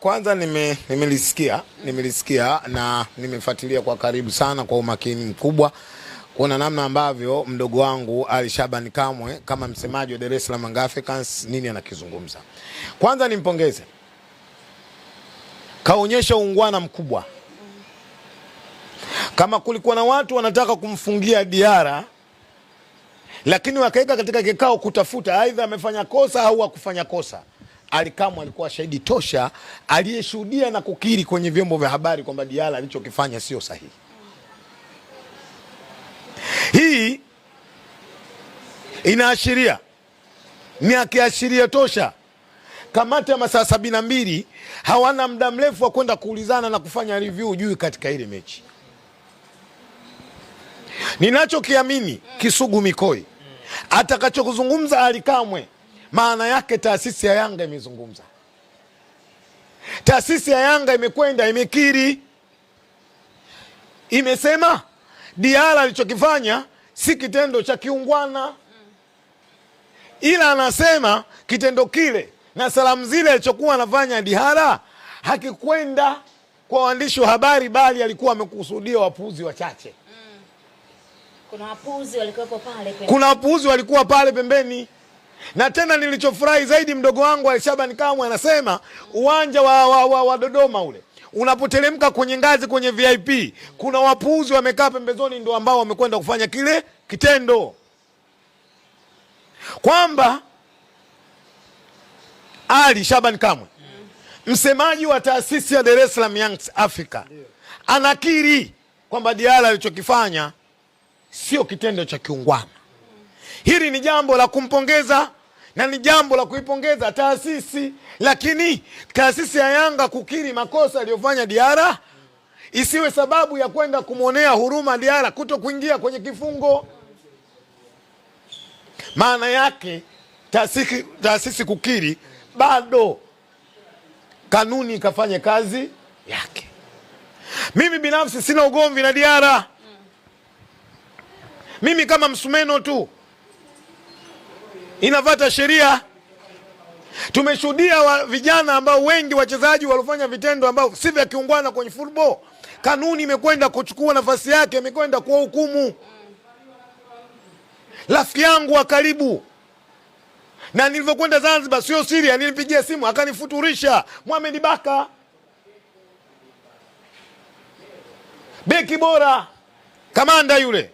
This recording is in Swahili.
Kwanza nimelisikia na nimefuatilia kwa karibu sana kwa umakini mkubwa kuona namna ambavyo mdogo wangu Ali Shaban Kamwe kama msemaji wa Dar es Salaam Young Africans nini anakizungumza. Kwanza nimpongeze, kaonyesha uungwana mkubwa. Kama kulikuwa na watu wanataka kumfungia Diarra, lakini wakaweka katika kikao kutafuta aidha amefanya kosa au hakufanya kosa, Ali Kamwe alikuwa shahidi tosha aliyeshuhudia na kukiri kwenye vyombo vya habari kwamba Diarra alichokifanya sio sahihi. Hii inaashiria, ni akiashiria tosha, kamati ya masaa 72 hawana muda mrefu wa kwenda kuulizana na kufanya review juu katika ile mechi. Ninachokiamini Kisugu Mikoi atakachokuzungumza Ali Kamwe, maana yake taasisi ya Yanga imezungumza. Taasisi ya Yanga imekwenda imekiri, imesema Diarra alichokifanya si kitendo cha kiungwana, ila anasema kitendo kile na salamu zile alichokuwa anafanya Diarra hakikwenda kwa waandishi wa habari, bali alikuwa amekusudia wapuuzi wachache. Kuna wapuuzi walikuwepo pale pembeni. Kuna wapuuzi walikuwa pale pembeni. Na tena nilichofurahi zaidi, mdogo wangu Ali Shaban Kamwe anasema uwanja wa Dodoma ule unapoteremka kwenye ngazi kwenye VIP kuna wapuuzi wamekaa pembezoni, ndio ambao wamekwenda kufanya kile kitendo, kwamba Ali Shaban Kamwe msemaji wa taasisi ya Dar es Salaam Young Africa anakiri kwamba Diarra alichokifanya sio kitendo cha kiungwana. Hili ni jambo la kumpongeza na ni jambo la kuipongeza taasisi, lakini taasisi ya Yanga kukiri makosa aliyofanya Diarra isiwe sababu ya kwenda kumwonea huruma Diarra kuto kuingia kwenye kifungo. Maana yake taasisi kukiri, bado kanuni ikafanye kazi yake. Mimi binafsi sina ugomvi na Diarra, mimi kama msumeno tu inafata sheria. Tumeshuhudia vijana ambao wengi wachezaji waliofanya vitendo ambao si vya kiungwana kwenye football, kanuni imekwenda kuchukua nafasi yake, imekwenda kuwa hukumu. Rafiki yangu wa karibu, na nilivyokwenda Zanzibar, sio siri, alinipigia simu akanifuturisha, Mohamed Baka, beki bora, kamanda yule.